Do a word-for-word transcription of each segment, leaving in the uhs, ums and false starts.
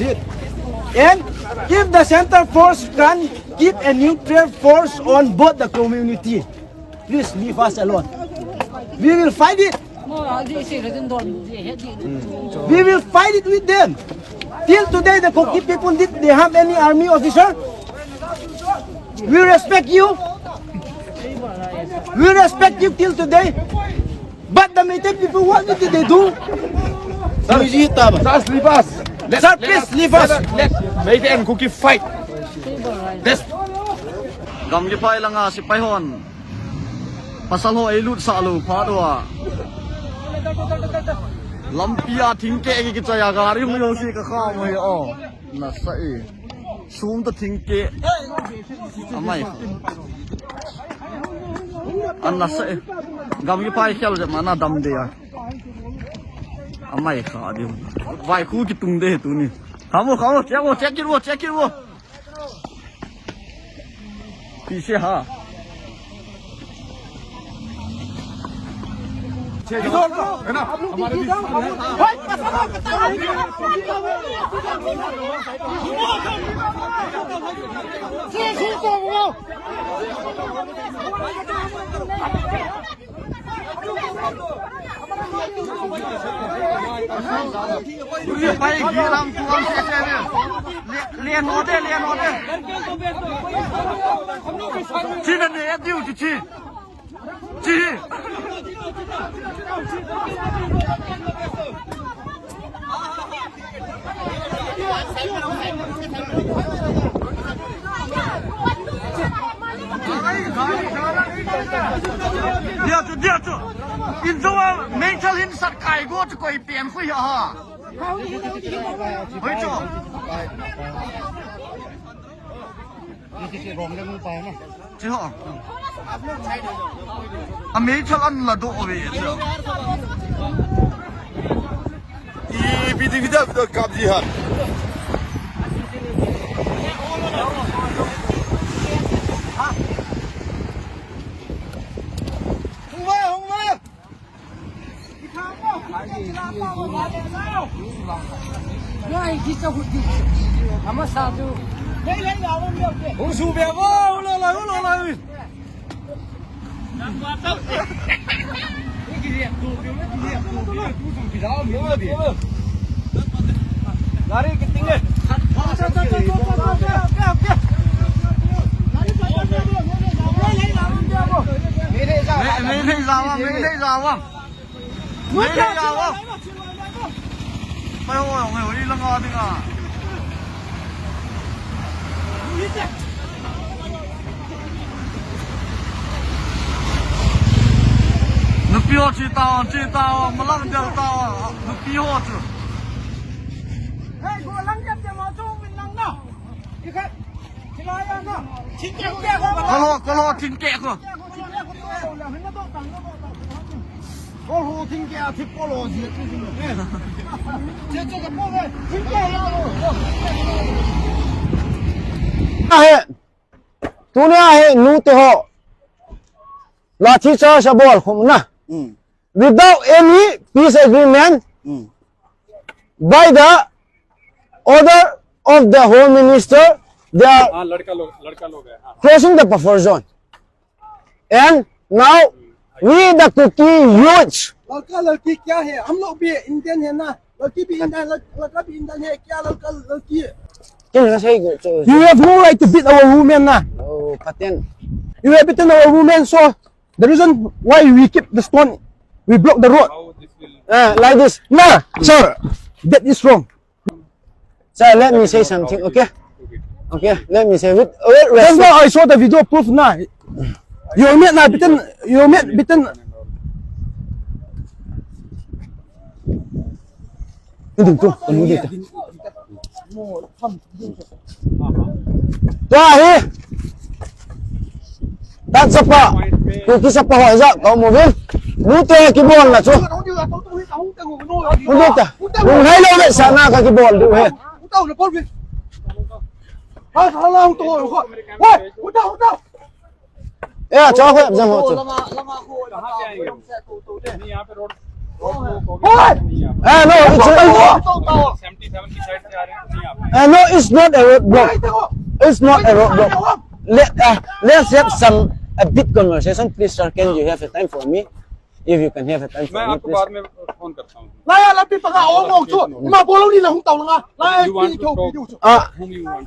It. And if the center force can keep a neutral force on both the community, please leave us alone. We will fight it. We will fight it with them. Till today, the Kuki people, did they have any army officer? We respect you. We respect you till today. But the Meitei people, what did they do? Sir, just leave us. Let, sir, let please us, leave us. Let, let Meitei and Kuki fight. Let's. Gamgi phai langa sipai hon. Pasal ho ei lut sa lo pha do a. Lampi a thingke ki ki chaya gari hung yo si ka kha mo yo. Na sa e. Sum ta thingke. Amai. An na sa e. Gamgi phai khel je mana dam de ya. Amai kha di. Vai khu ki tung de tu ni. Khamo, khamo, check wo, check it wo, check it wo. पीछे हाँ। है ना? हमारे बीच। Sipai gilam tuam se se ne. Le, le no de, le no de. Chi na ne diu chi chi. Chi. Dia tu, dia tu. Inzo a mental hin sat kai go tu koi pian khu ya ha. Hoi cho. Chi ho. A mei chal an la do ve. I video video video kap ji han. Hung ve, hung ve. ꯅꯣꯏ ꯑꯩꯒꯤ ꯆꯍꯨꯠꯇꯤ ꯑꯃ ꯁꯥꯗꯨ꯫ ꯍꯨꯝꯁꯨꯕꯦꯕ, ꯎꯂꯣꯂꯥ, ꯎꯂꯣꯂꯥ꯫ ꯒꯥꯔꯤ ꯀꯤꯇꯤꯡ ꯂꯩ꯫ ꯃꯦꯔꯦ ꯖꯥꯋꯥ, ꯃꯦꯔꯦ ꯖꯥꯋꯥ꯫ ꯅꯣꯏ ꯀꯌꯥ ꯆꯤꯜꯂꯣ ꯍꯥꯏꯅꯣ? ꯆꯤꯜꯂꯣ ꯍꯥꯏꯅꯣ? ꯄꯥꯏꯍꯧ ꯌꯥꯎꯅꯦ, ꯋꯥꯔꯤ ꯂꯪꯉꯛꯑꯗꯤ ꯉꯥ꯫ ꯅꯨꯄꯤ ꯍꯣ ꯆꯤ ꯇꯥꯎ, ꯆꯤ ꯇꯥꯎ, ꯃꯂꯪ ꯗꯦꯜ ꯇꯥꯎ, ꯅꯨꯄꯤ ꯍꯣ ꯆꯨ꯫ ꯍꯦ, ꯒꯣ ꯂꯪ ꯌꯥꯝ ꯌꯥꯝ ꯆꯣꯡ ꯃꯤꯟ ꯅꯪꯅ꯫ ꯏꯈꯠ꯫ ꯀꯣꯜꯍꯣ, ꯀꯣꯜꯍꯣ, ꯊꯤꯟ ꯀꯦꯛ ꯀꯣ꯫ आहे, तूने आहे, नू ते हो। लाठी चार्ज अब और घूमना। हम्म। Without any peace agreement, hmm. By the order of the Home Minister, they are हाँ, लड़का लोग, लड़का लोग है, हाँ। Crossing the buffer zone. And now, we the Kuki youths. लड़का लड़की क्या है? हम लोग भी इंडियन है ना, लड़की भी इंडियन, लड़-, लड़का भी इंडियन है, क्या लड़का लड़की है? You have no right to beat our women ना. Oh, paten. You have beaten our women, so the reason why we keep the stone, we block the road. How this will... Ah, like this. Nah, sir, that is wrong. Sir, let me say something, okay? Okay, let me say with, with That's why I saw the video proof na. You met na, biten, you met, biten. Dito, ano dito? Tua hi. Tat sapa. Kuki sapa ho ja ko mo bin. Nu te ki bol na chu. Undo ta. Nung hai lo le sa na ka ki bol du he. Ya, cha ko jam ho chu. कहाँ पे आएंगे हम? नहीं, यहाँ पे road. Ah, no, it's, it's, uh, no, it's not a roadblock. It's not a roadblock. Let, uh, let's have some a bit conversation, please, sir. Can you have a time for me? If you can have a time for me, please. Lai la pi pa nga ong ong chu. Ma bolo ni la hung tau nga. Lai you want to talk? Uh,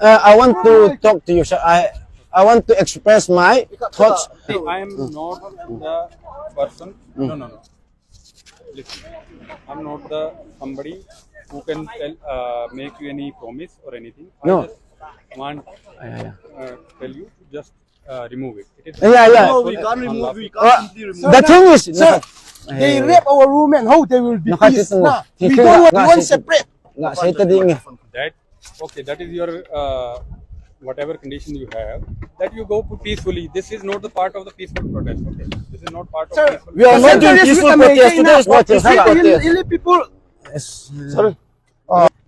uh, I want to talk to you, sir. I I want to express my thoughts. See, I am not the person. No, no, no. Listen, I'm not the somebody who can tell, uh, make you any promise or anything. No. I just want Yeah, yeah. Uh, tell you to just uh, remove it. It is Yeah, yeah. No, we can't remove. We Uh, can't simply remove. The thing is, sir. They rape our women. How they will be Naka- peace? naka- Nah, we don't want, we want separate. Nga sa ito din eh. That okay. That is your uh, whatever condition you have. That you go peacefully. This is not the part of the peaceful protest. Okay. This is not part of Sir, peaceful We are not doing peaceful protest today. It's not peaceful protest. People. Sorry.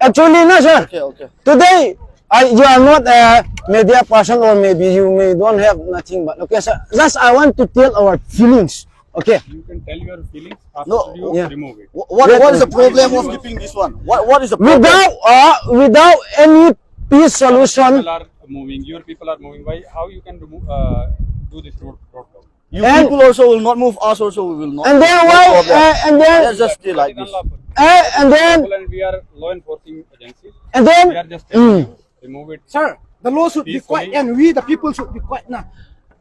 Actually, no, sir. Okay, okay. Today, I, you are not a media person, or maybe you may don't have nothing, but okay, sir. Just I want to tell our feelings. Okay. You can tell your feelings after No, you yeah. remove it. Wh- What, what is the problem of keeping this one? What, what is the problem? Without uh, without any peace solution, People are moving. Your people are moving. Why? How you can remove? Uh, do this road road block? You And- people also will not move. Us also we will not. and then No why problem. Uh, and then Let's just stay like That this. is unlawful. uh, and then And we are law enforcing agency. And We then are just telling mm, you, remove it. Sir, the law should be Peacefully. Quiet and we the people should be quiet now.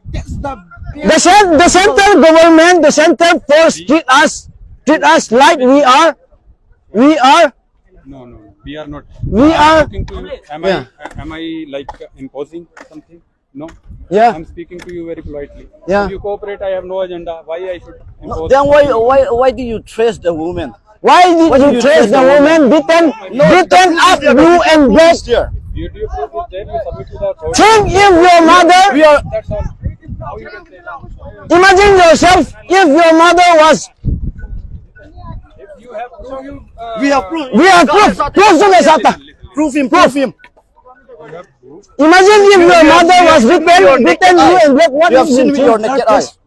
That's the the cen- the central government, the central force treat us treat us like we are we are No, no, we are not. We I'm are- talking to you. Am Yeah. I am I like uh, imposing something? No. Yeah. I'm speaking to you very politely. Yeah. If you cooperate, I have no agenda. Why I should No, impose? then why why why do you trace the woman? Why did Why you you trace trace the the woman beaten beaten up blue and black? Video proof is there. You submit to the authority. Think if your mother We are That's all. How you can say that? Imagine yourself if your mother was If you have proof, you, uh, we have proof. We have proof. Proof to the sata. Prove him. Prove him. Imagine if your mother was beaten beaten blue and black. What You have is seen it? with your naked eyes.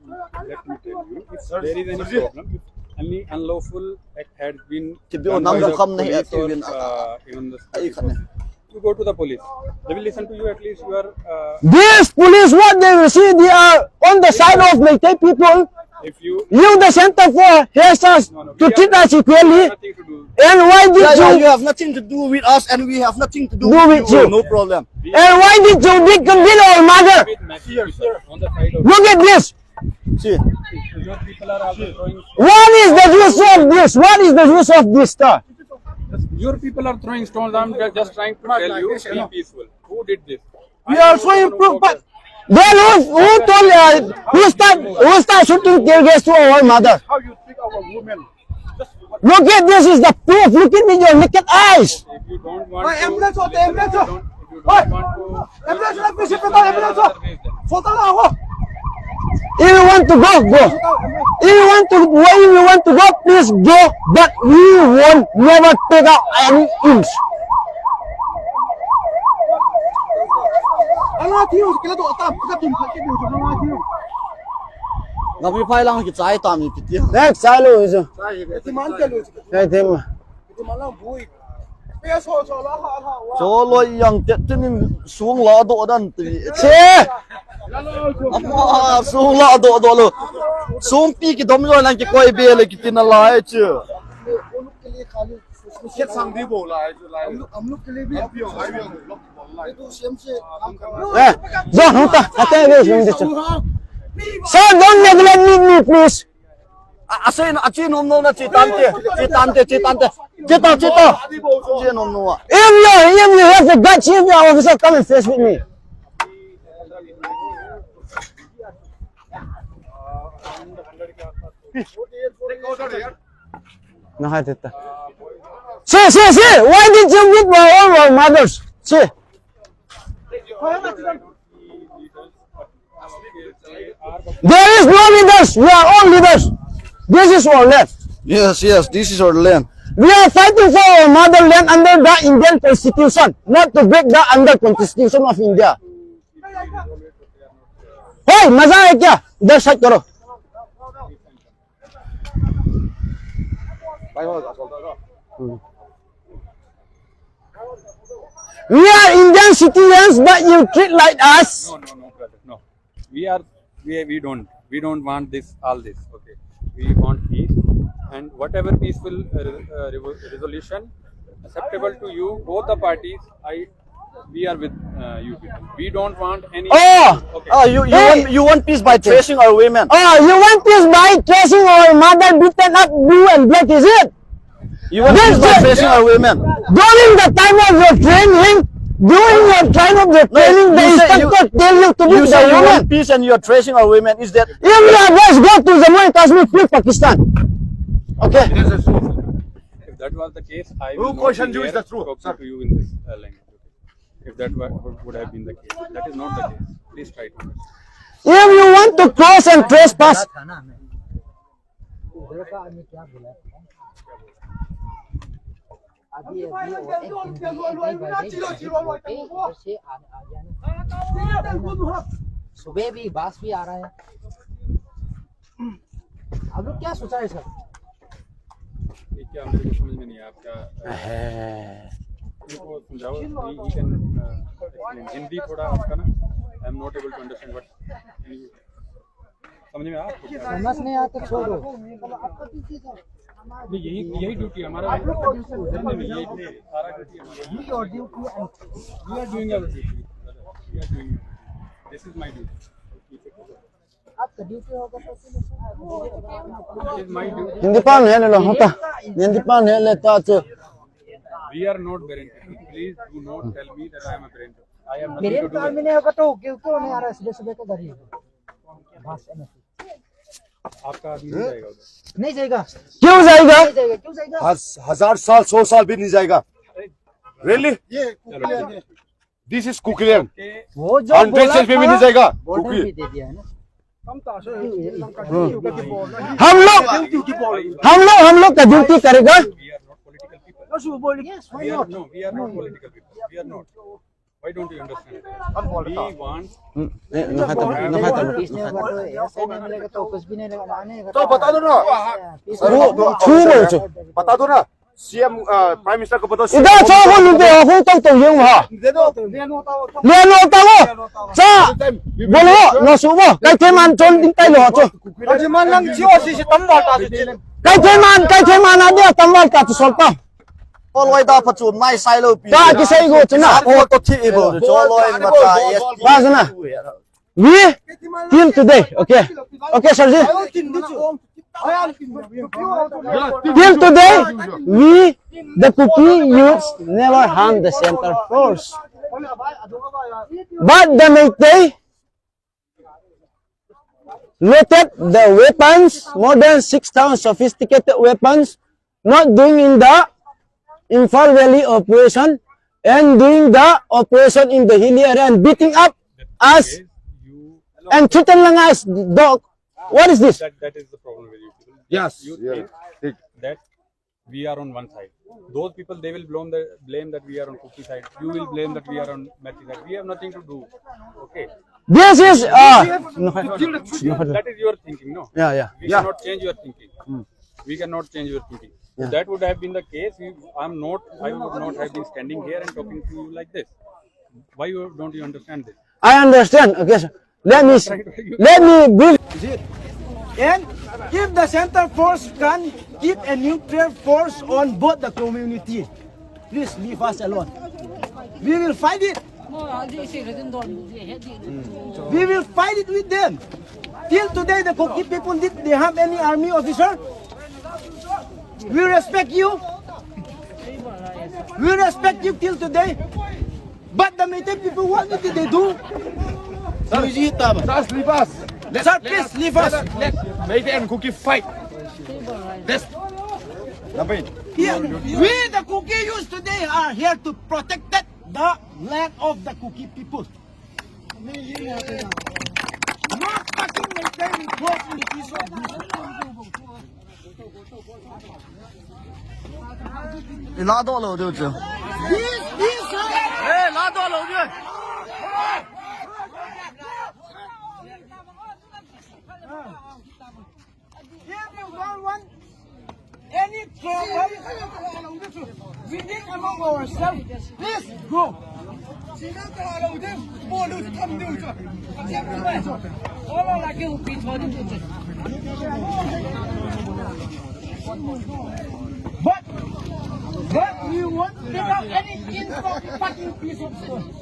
Let me tell you, if there is any problem, if any unlawful act had been Tibi o done nam by lo the kam nahi police ati or, win, uh, even the ai security khat ne. Force, you go to the police. They will listen to you. At least you are. Uh, This police, what they will see, they are on the side of Meitei people. If you You, the Center for Hair Stars, no, no, to we treat are us equally. Nothing to do. And why did Yeah, yeah, you? You have nothing to do with us, and we have nothing to do, Do with with you. You. No problem. And why did you beat, beat our mother? With matching people on the side of. Look at this. See, Your people are also throwing. What is the use of this? What is the use of this, sir? Your people are throwing stones. I'm ju- just trying to tell you, be peaceful. Who did this? We also improve, but Then who, who told, uh, who start, who start shooting tear gas to our mother? How you treat our women? Look at this is the proof. Look at me with your naked eyes. If you don't want to, Ambulance, ambulance. Don't, if you don't want to, Ambulance, ambulance, ambulance. If you want to go, go. If you want to, if you want to go, please go. But we won't never take out any inch. Ngami phai lang ki chai tam ni piti. Next, salo is. Hey, them. Cho lo yang te tin sung la do dan ti. Che. Ama sung la do do lo. Sung pi ki dom lo nan ki koi be le ki tin la e che. हम लोग के लिए खाली social Khet sang di bo la e che la. हम लोग हम लोग के लिए भी Pi yo ai yo. ये तो सीएम से काम करना Eh, जो होता, कहते हैं, ये सुन दीजिए। Sir, don't neglect me, me, please. A sen a chin um no na chi tan te, chi tan te, chi tan te. Chi ta, chi ta. Chi nom no. If you, if you have the guts, if you are officer, come and face with me. See, see, see, why did you beat my all our mothers? See. There is no leaders. We are all leaders. This is our land. Yes, yes, this is our land. We are fighting for our motherland under the Indian Constitution, not to break the under Constitution of India. Hey, मजा है क्या? इधर side करो. We are Indian citizens, but you treat like us. No, no, no, brother, no. We are, we, we don't, we don't want this, all this, okay? We want peace and whatever peaceful uh, uh, revo- resolution acceptable to you, both the parties, I, we are with uh, you people. We don't want any. Oh! Okay. Oh, you, you, Hey! want, you want peace by tracing our women. Oh, you want peace by tracing our mother beaten up blue and black, is it? You want This peace by is- tracing our women. During the time of your training, during your time of your training, the you say you- instructor tell you to You beat the say you woman. Want peace and you are tracing our women. Is that If you just go to Jammu and Kashmir, free Pakistan. Okay. It is a truth. If that was the case, I will Who not questioned be you is here the truth, talking sir? To you in this uh, language. Okay? If that wa- would have been the case, that is not the case. Please try to understand. If you want to cross and trespass, था ना हमें उधर का आदमी क्या बोला है? अभी अभी वो एक दिन भी एक दिन भी एक दिन भी बाइक पे इधर से आ आ जाने सुबह भी बस भी आ रहा है। आप लोग क्या सोचा है सर? ये क्या, मेरे को समझ में नहीं आया आपका। उनको समझाओ, he, he can uh, explain. Hindi थोड़ा आपका ना, I am not able to understand what. समझ में आया आपको क्या? समझ नहीं आया तो छोड़ो। नहीं, यही यही ड्यूटी हमारा है। नहीं, नहीं, यही सारा ड्यूटी हमारा है। Your duty and We are doing our duty. We are doing. This is my duty. आपका ड्यूटी होगा तो This is my duty. hindi pa niya lang ta. Hindi pa niya le ta che. We are not Biren people. Please do not tell me that I am a Biren people. I am nothing to मेरे do काम में with. नहीं होगा तो क्यों क्यों नहीं आ रहा है सुबह सुबह का गाड़ी? बस एमएससी। आपका आदमी नहीं जाएगा उधर. नहीं जाएगा क्यों जाएगा? नहीं जाएगा क्यों जाएगा? हज- हजार साल, सौ साल भी नहीं जाएगा. Really? चलो, ठीक है. This is Kukiland. वो जो हंड्रेड बोला साल पे भी था, नहीं जाएगा. बॉर्डर कुकी. भी दे दिया है ना। हम लोग हम लोग हम लोग का ड्यूटी करेगा. We are not political people. Yes, why not? No, we are not political people. We are not. Why don't you understand? हम बोल We बताओ। want हम्म, ए, नखा तब, नखा तब, नखा तब। तो बता दो ना। Who, who बोल छो? बता दो ना। सीएम, प्राइम मिनिस्टर को बताओ। Ida cho ko lu de ko to to yung ha. दे दो, दे दो, बताओ। Le no ta wo. Cha. Bolo no su wo. Kai te man chon din tai lo cho. अरे मन लंग जियो सी से तम बोलता दे। Kai te man, kai te man a de tam wal ta tu sol pa. Poloi da pachun mai sai lo pi. Ta ki sai go chuna. Ko to thi bo cho loi ma ta yes. Ba sana. We till today. Okay. Okay, sir ji. Till today, we the Kuki youths never harm the center force. But the Meitei looted the weapons, more than six thousand sophisticated weapons, not doing in the Imphal Valley operation and doing the operation in the hilly area and beating up us and threaten lang us, dog. What is this? That that is the problem with you people. Yes. You Yeah. think that we are on one side. Those people, they will blame the blame that we are on Kuki side. You will blame that we are on Meitei side. We have nothing to do. Okay. This is uh, That is your thinking, no? Yeah, yeah. We Yeah. cannot change your thinking. We cannot change your thinking. If that would have been the case, we, I'm not. I would not have been standing here and talking to you like this. Why you, don't you understand this? I understand. Okay, sir. Let me let me brief. And if the center force can keep a nuclear force on both the community, please leave us alone. We will fight it. We will fight it with them. Till today, the Kuki people, did they have any army officer? We respect you. We respect you till today. But the Meitei people, what did they do? Just leave us. Let, Sir, please leave us. Let Meitei and Kuki fight. This. Here, we the Kuki youth today are here to protect the land of the Kuki people. Not fucking Meitei with both in the piece of this. Ila do lo de chu. This, this, Eh, la do lo de. We think among ourselves. Please go. But, but we won't take out any inch of fucking piece of stone.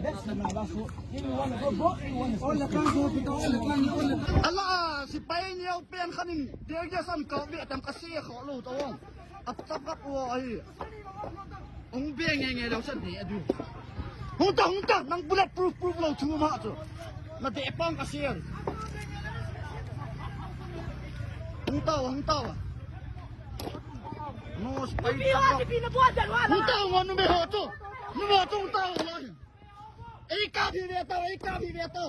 That's the matter. So, if you wanna go, go. If you wanna go, go. Ala, si Pai Niau pen khaning, dia dia san kau bi atam kasi ya kau lu tawang. Atap kat wa ai. Ong beng nge nge lau san ni adu. Hung ta, hung ta, nang bullet proof, proof lo chu ma chu. Na de pang ka sian. Hung ta, hung ta. No spy ta. Hung ta, no me ho chu. No me ho chu, hung ta lo. Ei ka phi ve ta, ei ka phi ve ta.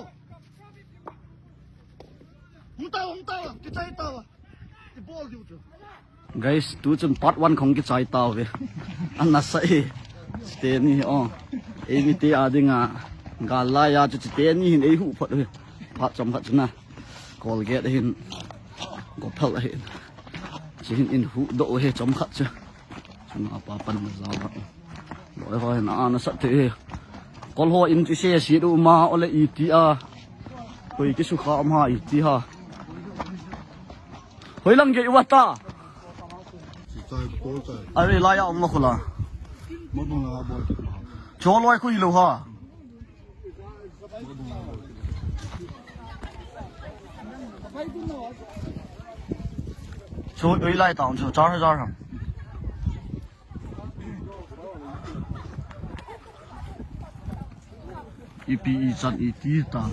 Hung ta, hung ta, ki chai ta. Guys, tu chun part one khong ki chai tau ve. An na sa e. Te ni o. Ei mi te a dinga. Gal la ya chu te ni hin ei hu phat ve. Part chom khat chu na. Colgate hin. Go phal hin. Chi hin in hu do he chom khat chu. Chun apa pan na za ba. Loi ho hin a na sa te. Kol ho in chi se si du ma ole i ti a. Koi ki su kha ma i ti ha. Hoi lang ge wa ta. Are la ya ong lo khula. Cho loi khu i lo ha. Cho oi lai ta cho char hajar ha. Ipi i chan i ti ta.